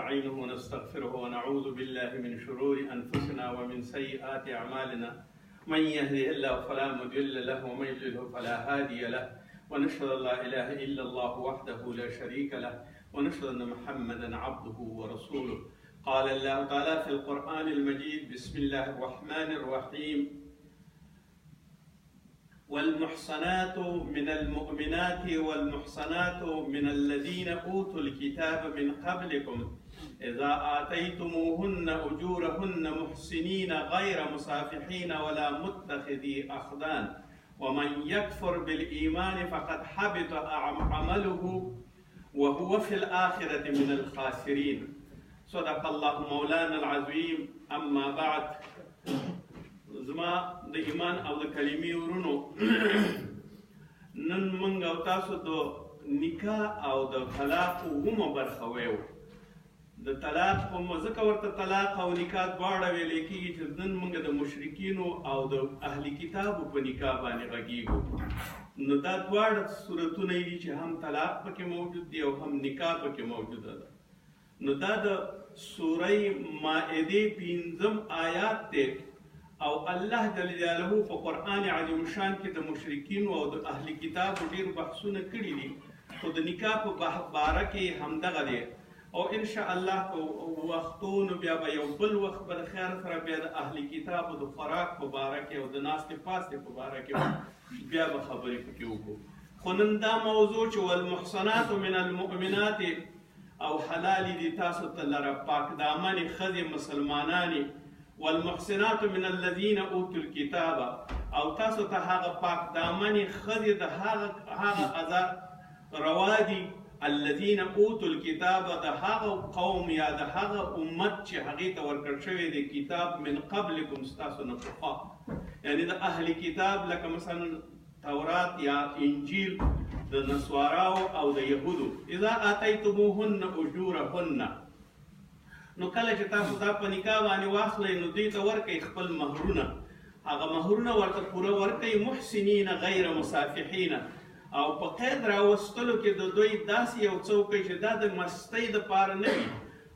ونستعينه ونستغفره ونعوذ بالله من شرور أنفسنا ومن سيئات أعمالنا. من يهده الله فلا مضل له ومن يضلله فلا هادي له، ونشهد أن لا إله إلا الله وحده لا شريك له، ونشهد أن محمدا عبده ورسوله. قال الله تعالى في القرآن المجيد: بسم الله الرحمن الرحيم، والمحصنات من المؤمنات والمحصنات من الذين أوتوا الكتاب من قبلكم إذا آتيتموهن أجورهن محسنين غير مسافحين ولا متخذي أخدان، ومن يكفر بالإيمان فقد حبط عمله وهو في الآخرة من الخاسرين. صدق الله مولانا العظيم. أما بعد، زما د ایمان او د کلمې ورونو، نن موږ او تاسو د نکاح او د طلاق اوومه برخه ویو. د طلاق په ځکه ورته طلاق او نکاح دواړه ویل کېږي چې نن موږ د مشرکینو او د اهل کتابو په نکاح باندې غږیږو. نو دا دواړه صورتونه دي چې هم طلاق پکې موجود دی او هم نکاح پکې موجوده ده. نو دا د سورې مائده پنځم آیات دی، او الله جل جلاله په قرآن عظیم شان کې د مشرکینو او د اهل کتابو ډېر بحثونه کړي دي، خو د نکاح په باره کې همدغه دی. او ان شاء الله په وختونو بیا به یو بل وخت به د خیر سره بیا د اهل کتابو د خوراک په باره کې او د ناستې پاستې په باره کې بیا به خبرې پکې وکړو. خو نن دا موضوع چې والمحصنات من المؤمنات، او حلال دي تاسو ته لره پاک دامنې ښځې مسلمانانې، والمحسنات من الذين اوتوا الكتاب، او تاسو ته هغه پاک دامنې ښځې د هغه ازا روا دي، الذين اوتوا الكتاب، د هغه قوم یا د هغه امت چې هغې ته ورکړ شوی دی کتاب، من قبلکم، ستاسو نه پخوا، یعنی د اهل کتاب لکه مثلا تورات یا انجیل د نصاراو او د یهودو. اذا اتیتموهن اجورهن، نو کله چې تاسو دا په نکاح باندې واخلئ نو دوی ته ورکئ خپل مهرونه، هغه مهرونه ورته پوره ورکئ، محسنین غیر مسافحین، او په قید راوستلو کې د دوی داسې یو څه وکړئ چې دا د مستۍ دپاره نه وي،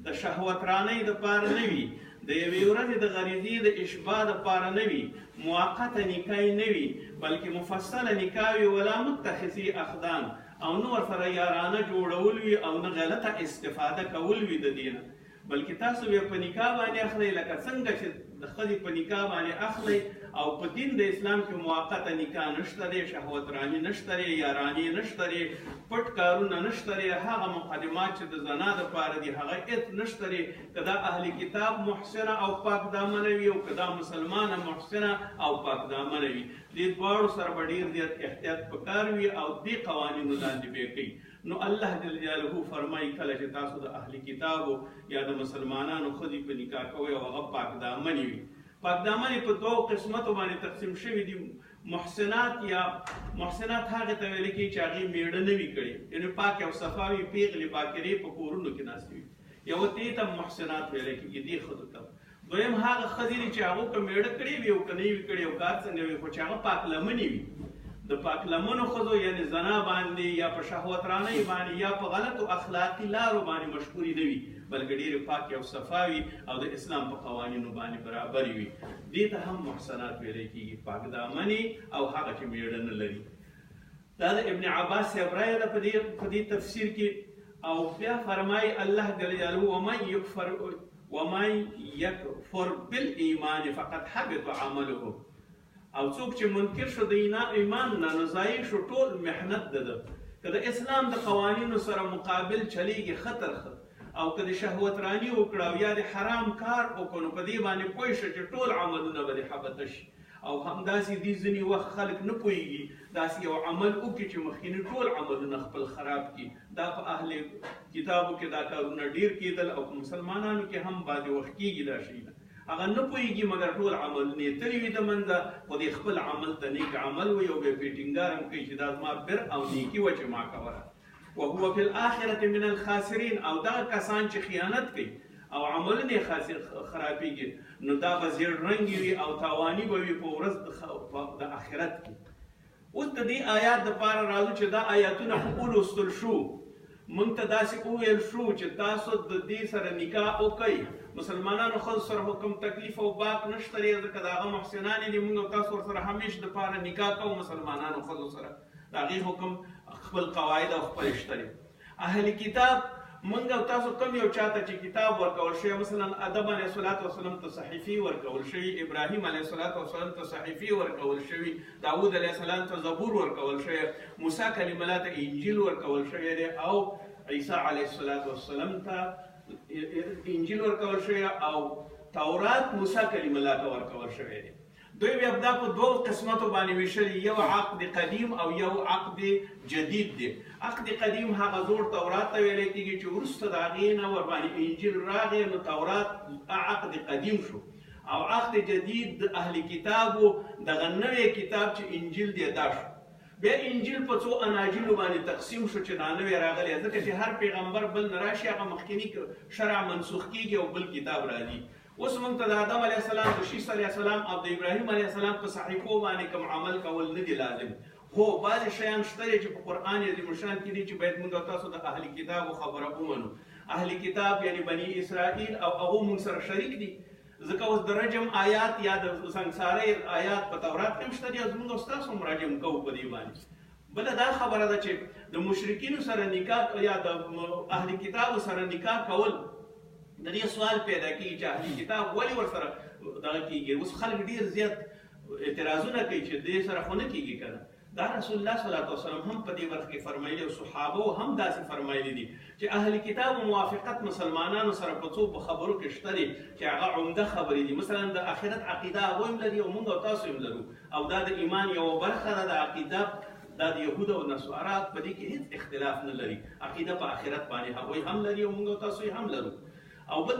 د شهوت رانۍ دپاره نه وي، د یوې ورځې د غریزې د اشباع دپاره نه وي، موقته نکاح نه وي، بلکې مفصله نکاح وي، ولا متخذي اخدان، او نه ورسره یارانه جوړول وي او نه غلطه استفاده کول وي د دې نه، بلکې تاسو بیا په نکاح باندې اخلئ لکه څنګه چې د ښځې په نکاح باندې اخلئ. او په دین د اسلام کې موقته نکاح نشته دی، شهوت راني نشته دی، یارانې نشته دی، پټ کارونه نشته دی، هغه مقدمات چې د زنا دپاره دي هغه هېڅ نشته دی. که دا اهل کتاب محسنه او پاک دامنه وي او که دا مسلمانه محسنه او پاک دامنه وي، دې دواړو سره به ډېر زیات احتیاط پکار وي او دې قوانینو لاندې به یې کوي. نو الله جل جلاله فرمایي کله چې تاسو د اهل کتابو یا د مسلمانانو ښځې په نکاح کوئ او هغه پاک دامنې وي، پاک دامنې په دوو قسمتو باندې تقسیم شوي دي. محسنات یا محسنات هغې ته ویل کېږي چې هغې مېړه نه وي کړی، یعنې پاکې او صفا وي، پېغلې باکرې په کورونو کې ناستې وي، یوه دې ته محسنات ویل کېږي، دې ښځو ته. دویم هغه ښځې دي چې هغو که مېړه کړی وي او که نه وي کړی او کار څنګه وي، خو چې هغه پاک لمنې وي. د پاک لمنو ښځو یعنې زنا باندې یا په شهوت رانۍ باندې یا په غلطو اخلاقي لارو باندې مشهورې نه وي، بلکې ډېرې پاکې او صفا وي او د اسلام په قوانینو باندې برابرې وي، دې ته هم محسنات ویل کېږي، پاک دامنې او هغه چې مېړه نه لري. دا د ابن عباس صاحب رایه ده په دې تفسیر کې. او بیا فرمایي الله جل جلاله: ومن یکفر بالایمان فقد حبط عمله. او څوک چې منکر شو د ایمان نه، نو ضایع شو ټول محنت د ده. که د اسلام د قوانینو سره مقابل چلیږي ښه تر ښه، او که د شهوت راني وکړه او یا د حرام کار وکړو، نو په دې باندې پوه شه چې ټول عملونه به دې حبطه شي. او همداسې دي ځینې وخت خلک نه پوهېږي، داسې یو عمل وکړي چې مخکیني ټول عملونه خپل خراب کړي. دا په اهل کتابو کې دا کارونه ډېر کېدل او په مسلمانانو کې هم بعضې وخت کېږي دا شیونه. هغه نه پوهېږي مګر ټول عملونه یې تللي وي د منځه، خو دې خپل عمل ته نیک عمل وایي او بیا پرې ټینګار هم کوي چې دا زما بر او نیکي وه چې ما کوله. وهو فی الآخرة من الخاسرین. او دغه کسان چې خیانت کوي او عملونه یې خرابېږي، نو دا به زیړ رنګي وي او تاواني به وي په ورځ د آخرت کې. اوس د دې آیات دپاره راځو چې دا آیاتونه خو ولوستل شو، مونږ ته داسې وویل شو چې تاسو د دې سره نکاح وکئ. مسلمانانو ښځو سره خو کوم تکلیف او باک نشته دی، ځکه د هغه محسنانې دي، مونږ او تاسو ورسره همیش دپاره نکاح کوو. مسلمانانو ښځو سره د هغې حکم خپل قواعد او خپل شته دی. اهل کتاب مونږ او تاسو کوم یو چاته چې کتاب ورکول شوی، مثلا آدم علیه الصلاة والسلام ته صحیفې ورکول شوي، ابراهیم علیه الصلاة والسلام ته صحیفې ورکول شوي، داود علیه السلام ته زبور ورکول شوی، موسی کلیم الله ته انجیل ورکول شوی دی، او عیسی علیه الصلاة والسلام ته انجیل ورکول شوی، او تورات موسی کلیم الله ته ورکول شوی دی. دوی بیا دا په دوو قسمتو باندې ویشلي، یو عقد قدیم او یو عقد جدید دی. عقد قدیم هغه زوړ تورات ته ویل کېږي چې وروسته د هغې نه ورباندې انجیل راغی، نو تورات عقد قدیم شو، او عقد جدید د اهل کتابو دغه نوی کتاب چې انجیل دی دا شو. بیا انجیل په څو اناجیلو باندې تقسیم شو چې دا نوی راغلی، ځکه چې هر پیغمبر بل نه راشي، هغه مخکینی شرع منسوخ کېږي او بل کتاب راځي. اوس موږ ته د آدم علیه السلام، د شیس علیه السلام او د ابراهیم علیه السلام په صحیفو باندې کوم عمل کول نه دي لازم. هو بعضې شیان شته دی چې په قرآن عظیم الشان کې دي چې باید موږ او تاسو د اهل کتابو خبره ومنو. اهل کتاب یعنی بني اسرائیل او هغو موږ سره شریک دي، ځکه اوس د رجم آیات یا د سنګسارۍ آیات په تورات کې هم شته دي، او زموږ او ستاسو هم رجم کوو په دې باندې. بله دا خبره ده چې د مشرکینو سره نکاح یا د اهل کتابو سره نکاح کول، د دې سوال پیدا کېږي چې اهل کتاب ولې ورسره دغه کېږي. اوس خلک ډېر زیات اعتراضونه کوي چې دې سره خو نه کېږي که نه. دا رسول الله صلی الله علیه وسلم هم په دې برخه کې فرمایلي او صحابو هم داسې فرمایلي دي چې اهل کتاب موافقت مسلمانانو سره په څو په خبرو کې شته دی چې هغه عمده خبرې دي. مثلا د آخرت عقیده هغوی هم لري او موږ او تاسو هم لرو، او دا د ایمان یوه برخه ده. د عقیده دا د یهود او نصارا په دې کې هیڅ اختلاف نه لري، عقیده په آخرت باندې هغوی هم لري او موږ او تاسو یې هم لرو. او بل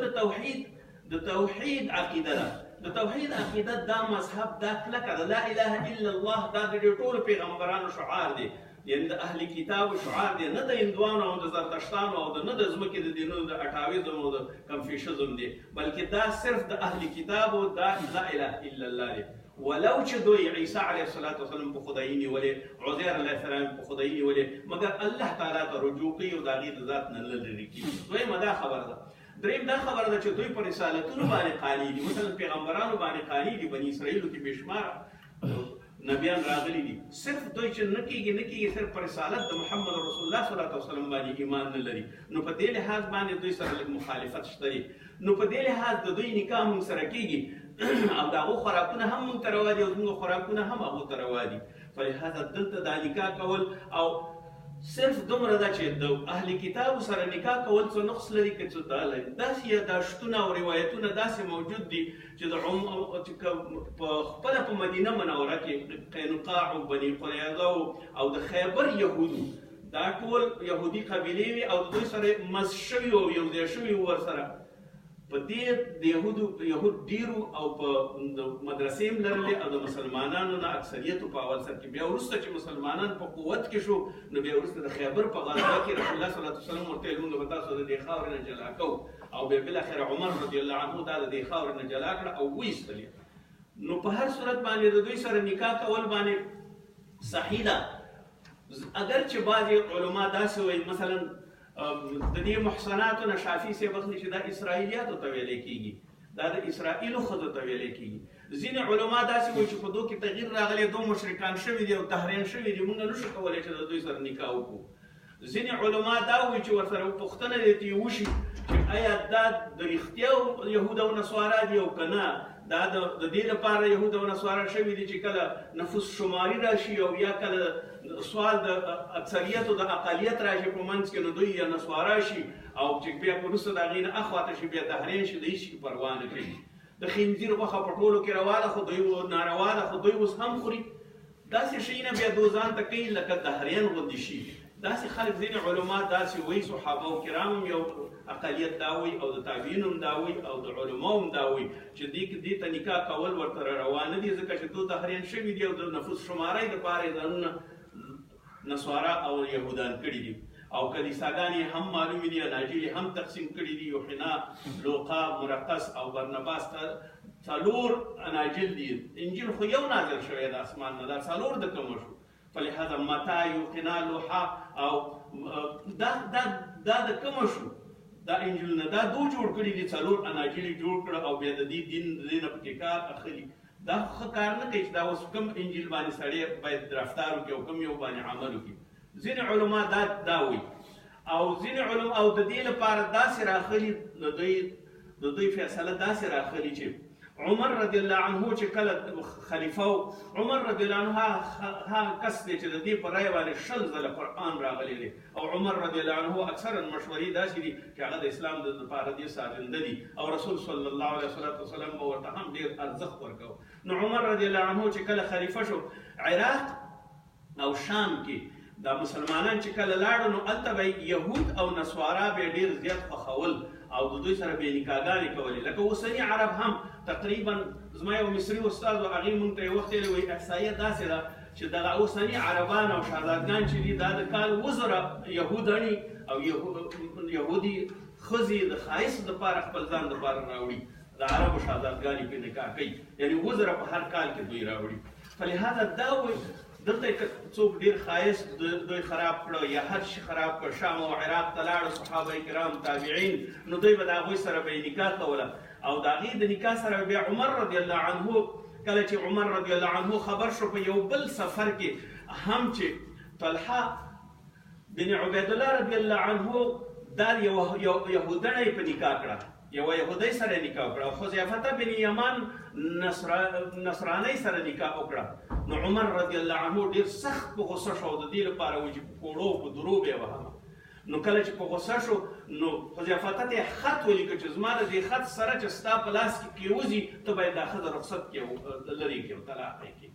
د توحید عقیده ده. د توحید عقیده دا مذهب دا کلکه ده، لا اله الا الله دا د دې ټولو پیغمبرانو شعار دی، یعنی د اهل کتابو شعار دی، نه د هندوانو او د زرتشتانو او د نه د ځمکې د دینونو د اټاویزم او د کنفیوشزم دی، بلکې دا صرف د اهل کتابو دا لا اله الا الله دی. ولو چې دوی عیسی علیه الصلاة والسلام په خدایي نیولې، عزیر علیه السلام په خدایي نیولې، مګر الله تعالی ته رجوع کوي او د هغې د ذات نه نه لرې کېږي. دویمه دا خبره ده. دریم دا خبره ده چې دوی پر رسالتونو باندې قانع دي، مثلا پیغمبرانو باندې قانع دي. بني اسرائیلو کې بېشماره نبیان راغلي دي، صرف دوی چې نه کېږي نه کېږي، صرف پر رسالت د محمد رسول الله صلی الله علیه وسلم باندې ایمان نه لري. نو په دې لحاظ باندې دوی سره لږ مخالفت شته دی. نو په دې لحاظ د دوی نکاح موږ سره کېږي او د هغو خوراکونه هم موږ ته روا دي او زموږ خوراکونه هم هغو ته روا دي. فلهذا دلته دا نکاح کول او صرف دومره ده چې د اهل کتابو سره نکاح کول څه نقص لري که څه دا لري. داسې یاداشتونه او روایتونه داسې موجود دي چې د په خپله په مدینه منوره کې قینقاع او بني قریظه او د خیبر یهودو دا ټول یهودي قبیلې وې او د دوی سره مز شوي او یو ځای شوي وو ورسره. په دې د یهود ډېرو او په مدرسې هم لرلې او د مسلمانانو نه اکثریتو په اول سر کې. بیا وروسته چې مسلمانان په قوت کې شو، نو بیا وروسته د خیبر په غزوه کې رسول الله صلی الله علیه وسلم ورته ویل موږ به تاسو د دې خاورې نه جلا کوو، او بیا بالاخره عمر رضی الله عنه دا د دې خاورې نه جلا کړه او وایستلې. نو په هر صورت باندې د دوی سره نکاح کول باندې صحیح ده، اګر چې بعضې علما داسې وایي، مثلا د دې محصناتو نه شافعي صاحب اخلي چې دا اسرائیلیاتو ته ویلی کېږي، دا د اسرائیلو ښځو ته ویلی کېږي. ځینې علما داسې وایي چې په دوی کې تغییر راغلی، دوی مشرکان شوي دي او تحریم شوي دي، موږ نه شو کولی چې د دوی سره نکاح وکړو. ځینې علما دا وایي چې ورسره پوښتنه دې ترې وشي چې ایا دا د رښتیا یهود او نصارا دي او که نه، دا د دې لپاره یهود او نصارا شوي دي چې کله نفوس شماري راشي او یا کله سوال د اکثریت او د اقلیت راشي په منځ کې، نو دوی یا نصارا شي او چې بیا وروسته د هغې نه اخواته شي بیا دهرین شي، د هېڅ شي پروا نه کوي. د خنزیر غوښه په ټولو کې روا ده، خو دوی ناروا ده، خو دوی اوس هم خوري. داسې شیونه بیا دوی ځان ته کوي لکه دهریان غوندې شي. داسې خلک ځینې علما داسې وایي، صحابه و کرام هم یو اقلیت دا وایي او د تابعین هم دا وایي او د علما هم دا وایي چې دې ته نکاح کول ورته روا نه دي، ځکه چې دوی دهریان شوي دي او د نفوس شمارۍ دپاره یې ځانونه نصارا او یهودان کړي دي. او کلیساګانې هم معلومې دي، اناجیل هم تقسیم کړي دي، یوحنا، لوقا، مرقس او برنباس څلور اناجیل دي. انجیل خو یو نازل شوی د اسمان نه، دا څلور د کومه شو؟ فلهذا متى، یوحنا، لوحا او دا دا دا د کومه شو دا انجیلونه؟ دا دو جوړ کړي دي، څلور اناجیل جوړ کړه او بیا د دې دین د دې نه پکې کار اخلي. دا ښه کار نه کوي چې دا اوس کوم انجیل باندې سړی باید رفتار وکړي او کوم یو باندې عمل وکړي. ځینې علما دا دا وایي او ځینې علما او د دې لپاره داسې راخلي، د دوی فیصله داسې راخلي چې عمر رضی الله عنه چې کله خلیفه، عمر رضی الله عنه هغه کس دی چې د دې په رای باندې 20 ځله قرآن راغلی دی، او عمر رضی الله عنه اکثرا مشورې داسې دي چې هغه د اسلام د لپاره دې سازنده دي، او رسول صلی الله علیه وسلم به ورته هم ډېر ارزښت ورکاوه. نو عمر رضی الله عنه چې کله خلیفه شو، عراق او شام کې دا مسلمانان چې کله لاړو، نو هلته به یهود او نصارا به ډېر زیات خوښول او د دوی سره به نکاحګانې کولې، لکه اوسني عرب هم تقریبا. زما یو مصري استاد و، هغې مونږ ته یو وخت ویلي، وایي احصایه داسې ده چې دغه اوسني عربان او شهزادګان چې دي، دا د کال 7000 یهوداني او یهودي ښځې د ښایست دپاره خپل ځان دپاره راوړي، د عربو شهزادګانې په نکاح کوي، یعنی 7000 په هر کال کې دوی راوړي. فلهذا دا وایي دلته که څوک ډیر ښایست دوی خراب کړو یا هر شي خراب کړ، شام او عراق ته لاړو صحابه کرام تابعین، نو دوی به د هغوی سره به نکاح کوله او د هغې د نکاح سره بیا عمر رضی الله عنه، کله چې عمر رضی الله عنه خبر شو په یو بل سفر کې هم چې طلحه بن عبید الله رضی الله عنه دا یو یهودڼه په نکاح کړه، یو یهودی سره نکاح وکړه، او حذیفه بن یمان نصرانی سره نکاح وکړه، نو عمر رضی الله عنه ډیر سخت په غوسه شو، د دې لپاره و چې په کوړو په درو به وهمه. نو کله چې په غوسه شو، نو حذیفه ته خط ولیکه چې زما د دې خط سره چې ستا په لاس کې کېوځي، ته باید دا ښځه رخصت کې لرې کړې او طلاق یې کړې.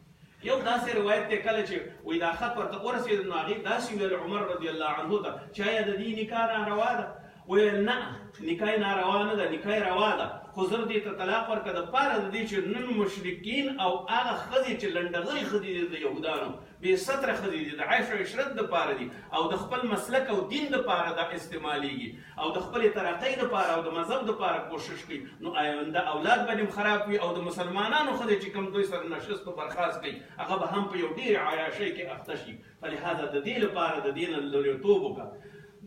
یو داسې روایت دی، کله چې وایي دا خط ورته ورسېد، نو هغې داسې ویل عمر رضی الله عنه ته چې آیا د دې نکاح ناروا ده؟ ویل نه، نکاح ناروا نه ده، نکاح روا ده، خو زر دې ته طلاق ورکړه د پاره د دې چې نن مشرکین او هغه ښځې چې لنډغري ښځې دي، د یهودانو بې ستره ښځې دي، د عیش او عشرت دپاره دي او د خپل مسلک او دین دپاره دا استعمالیږي او د خپلې ترقۍ دپاره او د مذهب دپاره کوشش کوي، نو آینده اولاد به هم خراب وي او د مسلمانانو ښځې چې کوم دوی سره نشست او برخاست کوي، هغه به هم په یو ډېر عیاشۍ کې اخته شي. فلهذا د دې لپاره د دې نه لرېتوب وکړه.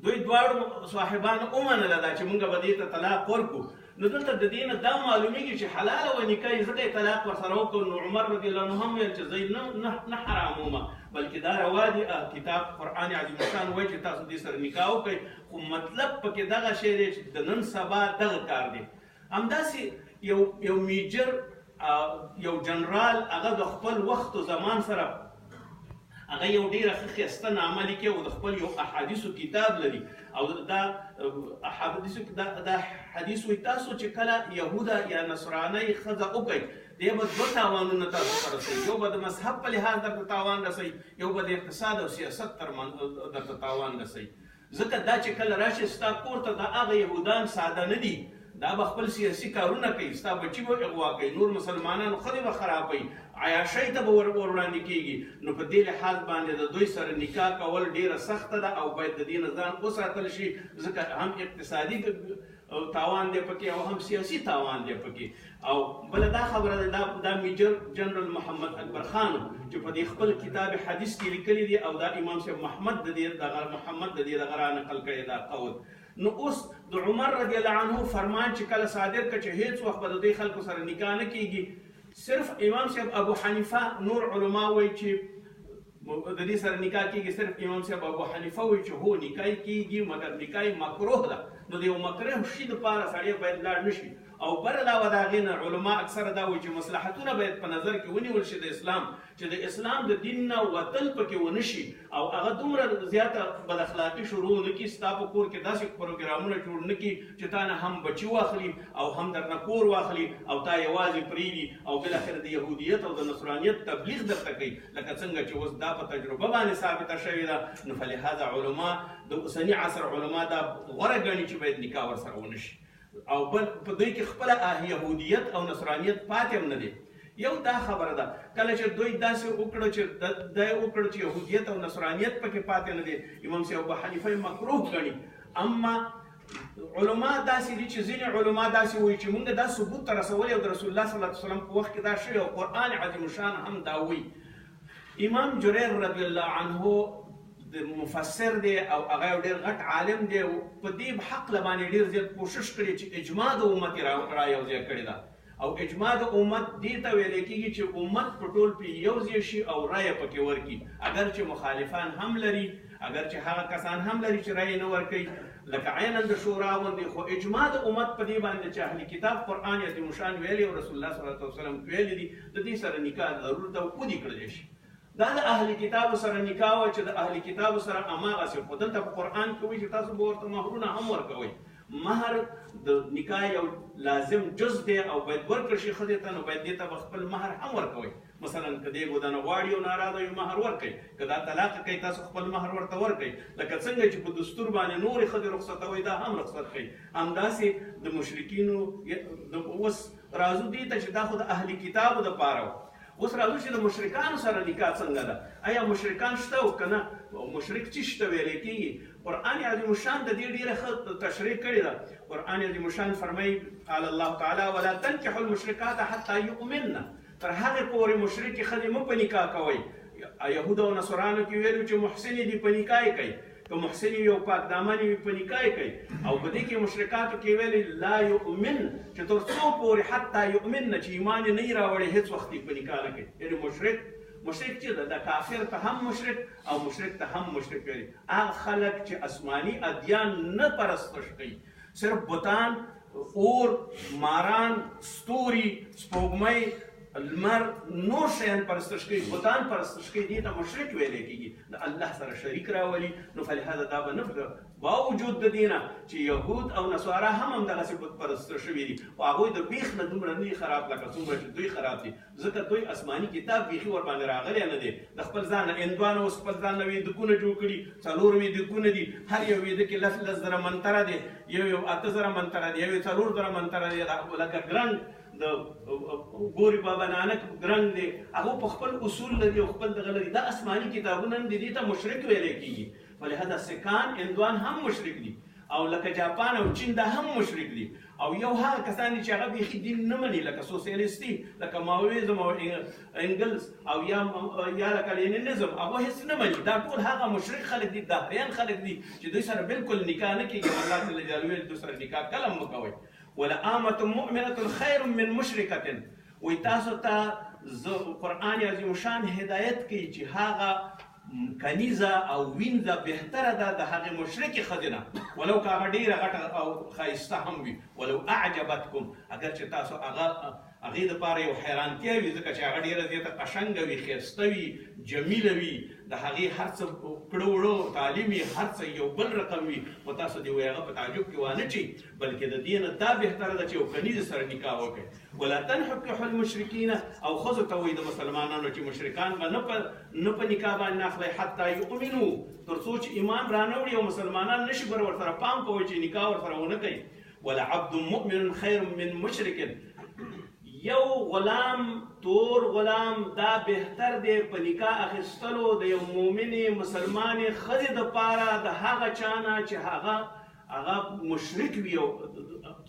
دوی دواړو صاحبانو ومنله دا چې مونږ به دې ته طلاق ورکړو. نو دلته د دې نه دا معلومیږي چې حلاله و نکاح یې، ځکه یې طلاق ورسره وکړ. نو عمر رضی الله عنه هم ویل چې زه یې نه حرامومه، بلکې دا روا دي. کتاب قرآن عظیم الشان وایي چې تاسو دې سره نکاح وکړئ، خو مطلب پکې دغه شی دی چې د نن سبا دغه کار دی. همداسې یو میجر، یو جنرال، هغه د خپل وخت او زمان سره هغه یو ډیره ښه ښایسته نامه لیکي او د خپل یو احادیثو کتاب لري، او دا احادیثو دا حدیث وایي تاسو چې کله یهوده یا نصرانۍ ښځه وکړئ، دی به دوه تاوانونه تاسو ته رسوي: یو به د مذهب په لحاظ درته تاوان رسوي، یو به د اقتصاد او سیاست تر درته تاوان رسوي. ځکه دا چې کله راشي ستا کور ته، دا هغه یهودان ساده نه دي، دا به خپل سیاسي کارونه کوي، ستا بچي به اغوا کوي، نور مسلمانانو ښځې به خرابوي، عیاشۍ ته به ور وړاندې کېږي. نو په دې لحاظ باندې د دوی سره نکاح کول ډېره سخته ده او باید د دې نه ځان وساتل شي، ځکه هم اقتصادي تاوان دی پکې او هم سیاسي تاوان دی پکې. او بله دا خبره ده، دا میجر جنرال محمد اکبر خان چې په دې خپل کتاب حدیث کې لیکلی دی، او دا امام صاحب محمد د دې دغه محمد د دې دغه را نقل کړی دا قول. نو اوس د عمر رضی الله عنه فرمان چې کله صادر کړ چې هیڅ وخت به د دې خلکو سره نکاح نه کیږي، صرف امام صاحب ابو حنیفه، نور علما وایي چې د دې سره نکاح کیږي، صرف امام صاحب ابو حنیفه وایي چې هو، نکاح کیږي، مګر نکاح مکروه ده. نو د یو مکروه شي دپاره سړی باید لاړ نه شي. او بر علاوه د هغې نه علما اکثره دا وایي چې مصلحتونه باید په نظر کې ونیول شي د اسلام، چې د اسلام د دین نه وتل پکې ونه شي او هغه دومره زیاته بد اخلاقي شروع نه کړي، ستا په کور کې داسې پروګرامونه جوړ نه کړي چې تا نه هم بچي واخلي او هم درنه کور واخلي او تا یوازې پرېږدي او بالاخره د یهودیت او د نصرانیت تبلیغ درته کوي، لکه څنګه چې اوس دا په تجربه باندې ثابته شوې ده. نو فلهذا علما د اوسني عصر علما دا غوره ګڼي چې باید نکاح ورسره ونه شي، او بل په دوی کې خپله یهودیت او نصرانیت پاتې هم نه دی. یو دا خبره ده، کله چې دوی داسې وکړه چې دا وکړه چې یهودیت او نصرانیت پکې پاتې نه دی، امام صاحب ابو حنیفه مکروه ګڼي. اما علما داسې دي چې ځینې علما داسې وایي چې مونږ دا ثبوت ته رسولی او د رسول الله صلی الله علیه وسلم په وخت کې دا شوی او قرآن عظیم الشان هم دا وایي. امام جریر رضی الله عنه د مفسر دی او هغه یو ډېر غټ عالم دی، په دې حق له باندې ډېر زیات کوشش کړی چې اجماع د امت یې را یو ځای کړې ده. او اجماع د امت دې ته ویل کېږي چې امت په ټول پې یو ځای شي او رایه پکې ورکړي، اګر چې مخالفان هم لري، اګر چې هغه کسان هم لري چې رایه نه ورکوي، لکه عینا د شورا غوندې، خو اجماع د امت په دې باندې چې اهل کتاب قرآن عظیم الشان ویلي او رسول الله صلی الله علیه وسلم ویلي دي، د دې سره نکاح ضرور ده او ودې کړلی شي. دا د اهل کتابو سره نکاح وه چې د اهل کتابو سره هماغسې، خو دلته په قرآن کې وایي چې تاسو به ورته مهرونه هم ورکوئ. مهر د نکاح یو لازم جز دی او باید ورکړ شي ښځې ته، نو باید دې ته به خپل مهر هم ورکوئ. مثلا که دې ګودنه غواړي او ناراضه وي مهر ورکوي، که دا طلاق کوي تاسو خپل مهر ورته ورکوئ، لکه څنګه چې په دستور باندې نورې ښځې رخصتوئ دا هم رخصت کوي. همداسې د مشرکینو اوس راځو دې ته چې دا خو د اهل کتابو دپاره و. اوس راځو چې د مشرکانو سره نکاح څنګه ده؟ آیا مشرکان شته او که نه؟ مشرک چې شته ویلی کېږي. قرآن عظیم الشان د دې ډېره ښه تشریح کړې ده. قرآن عظیم الشان فرمایي، قال الله تعالی ولا تنکحوا المشرکات حتی یؤمن، تر هغې پورې مشرکې ښځې مه په نکاح کوئ. یهود او نصرانو کې ویلو چې محسنې دي په نکاح یې کوي، که محسنې وي او پاک دامنې وي په نکاح یې کوي. او په دې کې مشرکاتو کې ویلي لا یؤمن، چې تر څو پورې حتی یؤمن نه، چې ایمان یې نه وي راوړی هېڅ وخت یې په نکاح نه کوي. یعنې مشرک چې ده، د کافر ته هم مشرک او مشرک ته هم مشرک ویلي. هغه خلک چې آسماني ادیان نه پرستش کوي، صرف بتان، اور، ماران، ستوري، سپوږمۍ، لمر، نور شیان پرستش کوي، بتان پرستش کوي، دې ته مشرک ویلی کېږي، د الله سره شریک راولي. نو فلهذا دا به نه باوجود د دې نه چې یهود او نصارا هم همدغسې بت پرست شوي دي، خو هغوی د بیخ نه دومره نه دي خراب لکه څومره چې دوی خراب دي، ځکه دوی آسماني کتاب بیخي ورباندې راغلی نه دی. د خپل ځان نه هندوانو اوس خپل ځان نه ویدکونه جوړ کړي، 4 ویدکونه دي، هر یو ویدک کې 10 10 زره منتره دی، یو یو 8 زره منتره دی، یو یو 4 زره منتره دی، لکه ګرنګ د ګوري بابا نانک ګرنګ دی، هغه په خپل اصول لري او خپل دغه لري. دا آسماني کتابونه هم دي، دې ته مشرک ویلی کېږي. فلهذا سکان هندوان هم مشرک دي، او لکه جاپان او چین دا هم مشرک دي. او یو هغه کسان دي چې هغه بیخي دین نه مني، لکه سوسیالیستي، لکه ماویزم او انګلز او یا لکه لینینزم، هغه هېڅ نه مني. دا ټول هغه مشرک خلک دي، دهریان خلک دي چې دوی سره بالکل نکاح نه کېږي. الله جل جلاله ویل دوی سره نکاح کله مه کوئ. ولآمة مؤمنة خیر من مشرکة، وایي تاسو ته قرآن عظیم الشان هدایت کوي چې هغه کنیزه او وینځه بهتره ده د هغې مشرکې ښځې نه، ولو که هغه ډېره غټه او ښایسته هم وي، ولو اعجبتکم، اګر چې تاسو هغې دپاره یو حیرانتیا وي، ځکه چې هغه ډېره زیاته قشنګه وي، ښایسته وي، جمیله وي، د هغې هر څه کړه وړه تعلیم یې هر څه یو بل رقم وي، خو تاسو دې وایي هغه په تعجب کې وانه چي، بلکې د دې نه دا بهتره ده چې یو کنیزې سره نکاح وکړي. ولا تنکحوا المشرکین، او ښځو ته وایي د مسلمانانو چې مشرکان به نه په نکاح باندې نه اخلئ حتی یؤمنو، تر څو چې ایمان رانه وړي او مسلمانان نه شي بر ورسره پام کوئ چې نکاح ورسره ونه کوي. ولعبد مؤمن خیر من مشرک، یو غلام، تور غلام، دا بهتر دی په نکاح اخیستلو د یو مؤمنې مسلمانې ښځې دپاره د هغه چا نه چې هغه مشرک وي او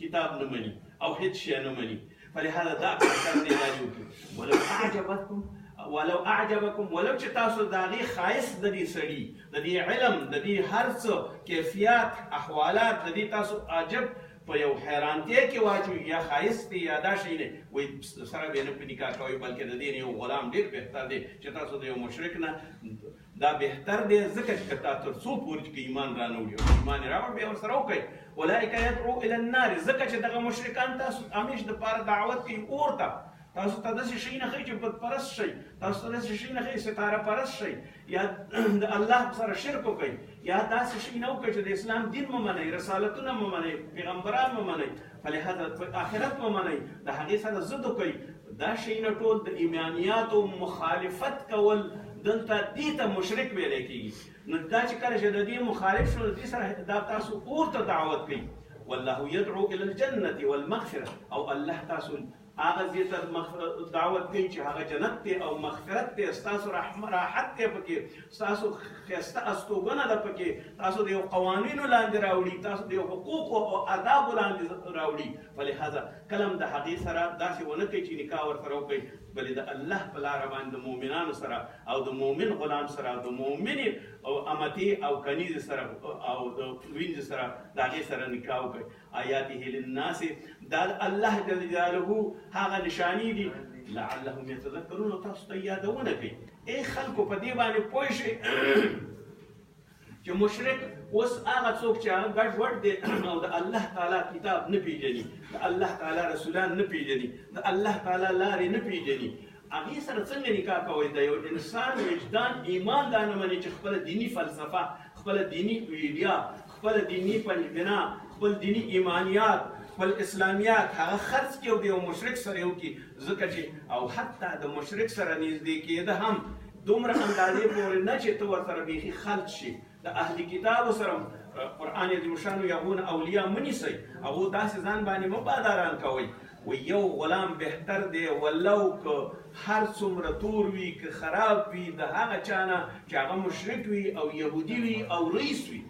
کتاب نه مني او هېڅ شی نه مني. فلهذا دا بهتر دی دا دې وکړي. ولو اعجبتکم، ولو اعجبکم، ولو چې تاسو د هغې ښایست د دې سړي، د دې علم، د دې هر څه کیفیات، احوالات، د دې تاسو عجب په یو حیرانتیا کې واچوي، یا ښایست دی یا دا شی دی، وایي سره به یې نه په نکاح کوئ، بلکې د دې نه یو غلام ډېر بهتر دی چې تاسو د یو مشرک نه دا بهتر دی، ځکه چې که تا تر څو پورې چې ایمان رانه وړي او ایمان یې راوړ بیا ورسره وکړئ. اولئک یدعو الی النار، ځکه چې دغه مشرکان تاسو همیش دپاره دعوت کوي اور ته، تاسو ته داسې شی نه ښیي چې بت پرست شئ، تاسو ته داسې شی نه ښیي ستاره پرست شئ، یا د الله سره شرک وکړئ، یا داسې شی نه وکړئ چې د اسلام دین مه منئ، رسالتونه مه منئ، پیغمبران مه منئ، فلهذا آخرت مه منئ، د هغې سره ضد وکړئ. دا شیونه ټول د ایمانیاتو مخالفت کول دلته دې ته مشرک ویلی کېږي. نو دا چې کله چې د دې مخالف شو، د دې سره دا تاسو اور ته دعوت کوي. والله يدعو الى الجنة والمغفرة، او الله تاسو هغه ځای ته دعوت کوي چې هغه جنت دی او مغفرت دی، ستاسو راحت دی پکې، ستاسو ښایسته استوګنه ده پکې، تاسو د یو قوانینو لاندې راوړي، تاسو د یو حقوقو او ادابو لاندې راوړي. فلهذا کله هم د هغې سره داسې ونه کوي چې نکاح ورسره وکړي، بلې د الله په لاره باندې د مؤمنانو سره او د مؤمن غلام سره او د مؤمنې او امتې او کنیزې سره او د وینځې سره د هغې سره نکاح وکړئ. آیاته للناس، دا د الله جل جلاله هغه نشانې دي، لعلهم یتذکرون، تاسو ته یادونه کوي. ای خلکو په دې باندې پوه شئ چې مشرک اوس هغه څوک چې هغه ګډوډ دی او د الله تعالی کتاب نه پیژني، د الله تعالی رسولان نه پیژني، د الله تعالی لارې نه پیژني، هغې سره څنګه نکاح کوئ؟ د یو انسان وجدان ایمان دا نه مني چې خپله دیني فلسفه، خپله دیني ایډیا، خپله دیني پنجبنا، خپل دیني ایمانیات، خپل اسلامیات هغه خرڅ کړي او د یو مشرک سره یې وکړي. ځکه چې او حتی د مشرک سره نږدې کېده هم دومره اندازې پورې نه چې ته ورسره بیخي خلط شي. د اهل کتابو سره قرآن عظیم الشان وایي هغو نه اولیا مه نیسئ، هغو داسې ځان باندې مه باداران کوئ. و یو غلام بهتر دی ولو که هر څومره تور وي، که خراب وي، د هغه چا نه چې هغه مشرک وي او یهودي وي او رئیس وي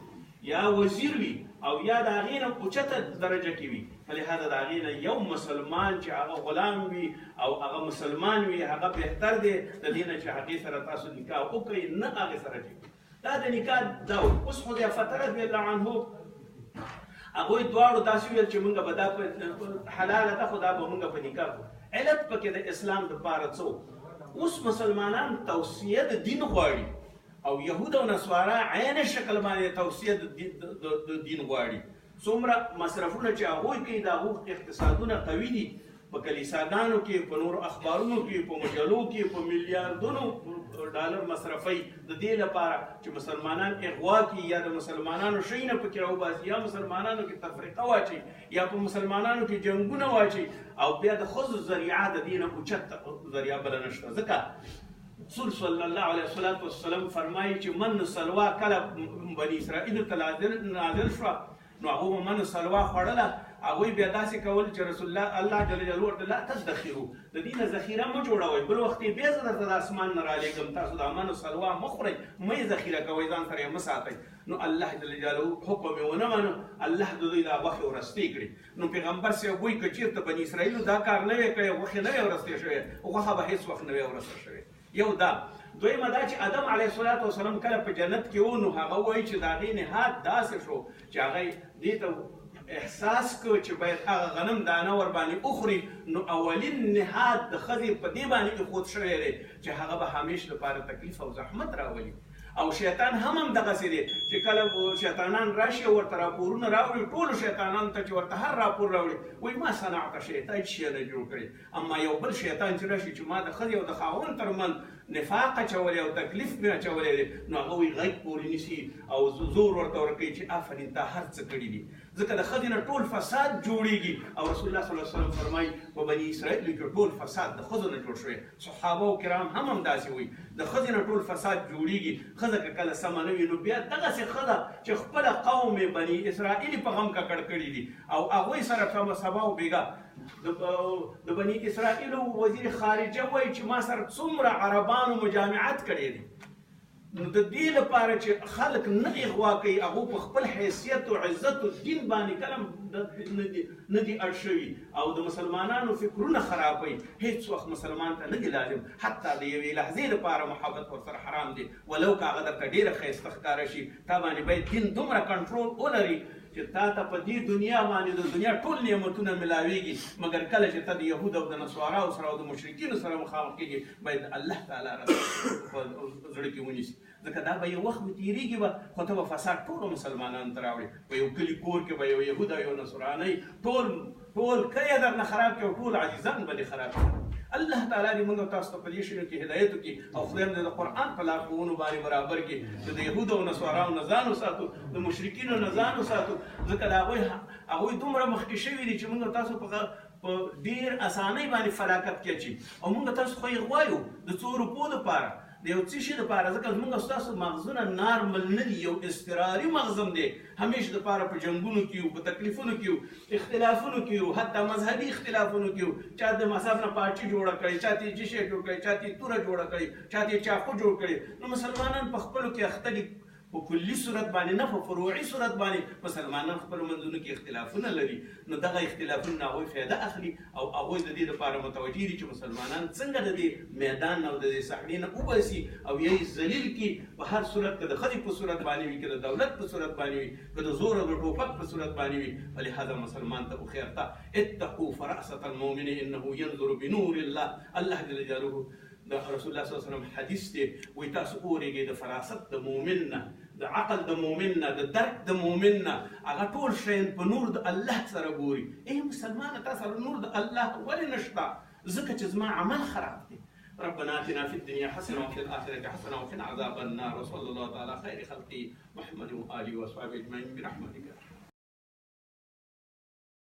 یا وزیر وي او یا د هغې نه اوچته درجه کې وي. فلهذا د هغې نه یو مسلمان چې هغه غلام وي او هغه مسلمان وي هغه بهتر دی د دې نه چې هغې سره تاسو نکاح وکړئ، نه هغې سره چې دا د نکاح دا و. اوس حذیفه رضی الله عنه هغوی دواړو داسې ویل چې مونږ به دا حلاله ده، خو دا به مونږ په نکاح کړو. علت پکې د اسلام دپاره څه و؟ اوس مسلمانان توصیه د دین غواړي او یهود او نصارا عین شکل باندې توصیه د دین غواړي. څومره مصرفونه چې هغوی کوي د هغو اقتصادونه قوي دي، په کلیساګانو کې، په نورو اخبارونو کې، په مجلو کې، په میلیاردونو ډالر مصرفوي د دې لپاره چې مسلمانان اغوا کړي یا د مسلمانانو شیونه پکې راوباسي یا مسلمانانو کې تفریقه واچوي یا په مسلمانانو کې جنګونه واچوي. او بیا د ښځو ذریعه د دې نه اوچته ذریعه بله نشته. ځکه رسول صلی الله علیه وسلم فرمایي چې من سلوا کله بني اسرائیلو ته نازل شوه، نو هغو به من سلوا خوړله. هغوی بیا داسې کول چې رسول الله الله جل جلاله ورته لا تدخرو، د دې نه ذخیره مه جوړوئ، بل وخت یې بیا زه درته د اسمان نه رالیږم، تاسو د من سلوا مه خورئ، مه یې ذخیره کوئ، ځان سره یې مه ساتئ. نو الله جل جلاله حکم یې ونه منه، الله د دوی دا غوښې ورستې کړې. نو پیغمبر صاحب وایي که چېرته بني اسرائیلو دا کار نه وی کړی، غوښې نه وی ورستې شوې، غوښه به هېڅ وخت نه وی ورسته شوې. یو دا. دویمه دا چې آدم علیه الصلاة والسلام کله په جنت کې و، نو هغه وایي چې د هغې نهاد داسې شو چې هغه دې ته احساس کړ چې باید هغه غنم دانه ورباندې وخوري. نو اولین نهاد د ښځې په دې باندې ایښود شوی دی چې هغه به همیش لپاره تکلیف او زحمت راولي. او شیطان هم همدغسې دی چې کله شیطانان راشي او ورته راپورونه راوړي، ټولو شیطانانو ته چې ورته هر راپور راوړي وایي ما صنعت شی، تا هېڅ شی نه جوړ کړی. اما یو بل شیطان چې راشي چې ما د ښځې او د خاوند ترمنځ نفاق اچولی او تکلیف مې اچولی دی، نو هغه وایي غیږ پورې نیسي او زور ورته ورکوي چې آفرین تا هر څه کړي دي. ځکه د ښځې نه ټول فساد جوړیږي. او رسول الله صلی الله علیه وسلم فرمایي په بني اسرائیلو کې ټول فساد د ښځو نه جوړ شوی. صحابه او کرام هم همداسې وایي د ښځې نه ټول فساد جوړیږي. ښځه که کله سمه نه وي نو بیا دغسې ښځه چې خپله قوم یې بني اسرائیل په غم ککړ کړي دي او هغوی سره سمه سبا او بېګا د بني اسرائیلو وزیر خارجه وایي چې ما سره څومره عربانو مجامعت کړی دی. نو د دې لپاره چې خلک نه اغوا کوي، هغو په خپل حیثیت او عزت او دین باندې کله نه دي اړ شوي او د مسلمانانو فکرونه خرابوي. هیڅ وخت مسلمان ته نه دي لازم، حتی د یوې لحظې لپاره محبت ورسره حرام دی، ولو که هغه درته ډېره ښایسته ښکاره شي. تا باندې باید دین دومره کنټرول ولري چې تا ته په دې دنیا باندې د دنیا ټول نعمتونه ملاویږي، مګر کله چې ته د یهود او د نصاراو سره او د مشرکینو سره مخامخ کېږي، باید الله تعالی رضا په زړه کې ونیسي. ځکه دا به یو وخت به تېرېږي به، خو ته به فساد ټولو مسلمانانو ته راوړې. په یو کلي کور کې به یو یهود او یو نصراني ټول کلی درنه خراب کړي او ټول عزیزان به دې خراب کړي. الله تعالی دې موږ تاسو ته په دې شیانو کې هدایت وکړي او خدای دې د قرآن په لارښوونو باندې برابر کړي چې د یهودو او نصاراو نه ځان وساتو، د مشرکینو نه ځان وساتو. ځکه د هغوی دومره مخکې شوي دي چې موږ تاسو په ډېر اسانۍ باندې فلاکت کې اچي. او موږ تاسو خو یې غواړو د څو روپو دپاره، د یو څه شي دپاره، ځکه زموږ ستاسو مغزونه نارمل نه دي، یو اضطراري مغزم دی، همیش دپاره په جنګونو کې یو، په تکلیفونو کې یو، اختلافونو کې یو، حتی مذهبي اختلافونو کې یو. چا د مذهب نه پارټي جوړه کړې، چا ته یې جشی جوړ کړی، چا ته یې توره جوړه کړې، چا ته یې چاقو جوړ کړی. نو مسلمانان په خپلو کې اخته دي. په کلي صورت باندې نه، په فروعي صورت باندې مسلمانان خپلو منځونو کې اختلافونه لري. نو دغه اختلافونه نه هغوی فایده اخلي او هغوی د دې لپاره متوجه دي چې مسلمانان څنګه د دې میدان نه او د دې صحنې نه وباسي او یا یې ذلیل کړي په هر صورت، که د ښځې په صورت باندې وي، که د دولت په صورت باندې وي، که د زور او د ټوپک په صورت باندې وي. فلهذا مسلمان ته هوښیارتا، اتقوا فراسة المؤمن انه ينظر بنور الله. الله جل جلاله د رسول الله صلی الله علیه وسلم حدیث دی، وایي تاسو اورېږئ د فراست د مؤمن نه، د عقل د مؤمن نه، د درک د مؤمن نه، هغه ټول شیان په نور د الله سره ګوري. ای مسلمانه، تا سره نور د الله ولې نشته؟ ځکه چې زما عمل خراب دی. ربنا آتنا في الدنيا حسنة وفي الآخرة حسنة وقنا عذاب النار، وصلى الله تعالى خير خلقه محمد وآله وصحبه أجمعين برحمتك.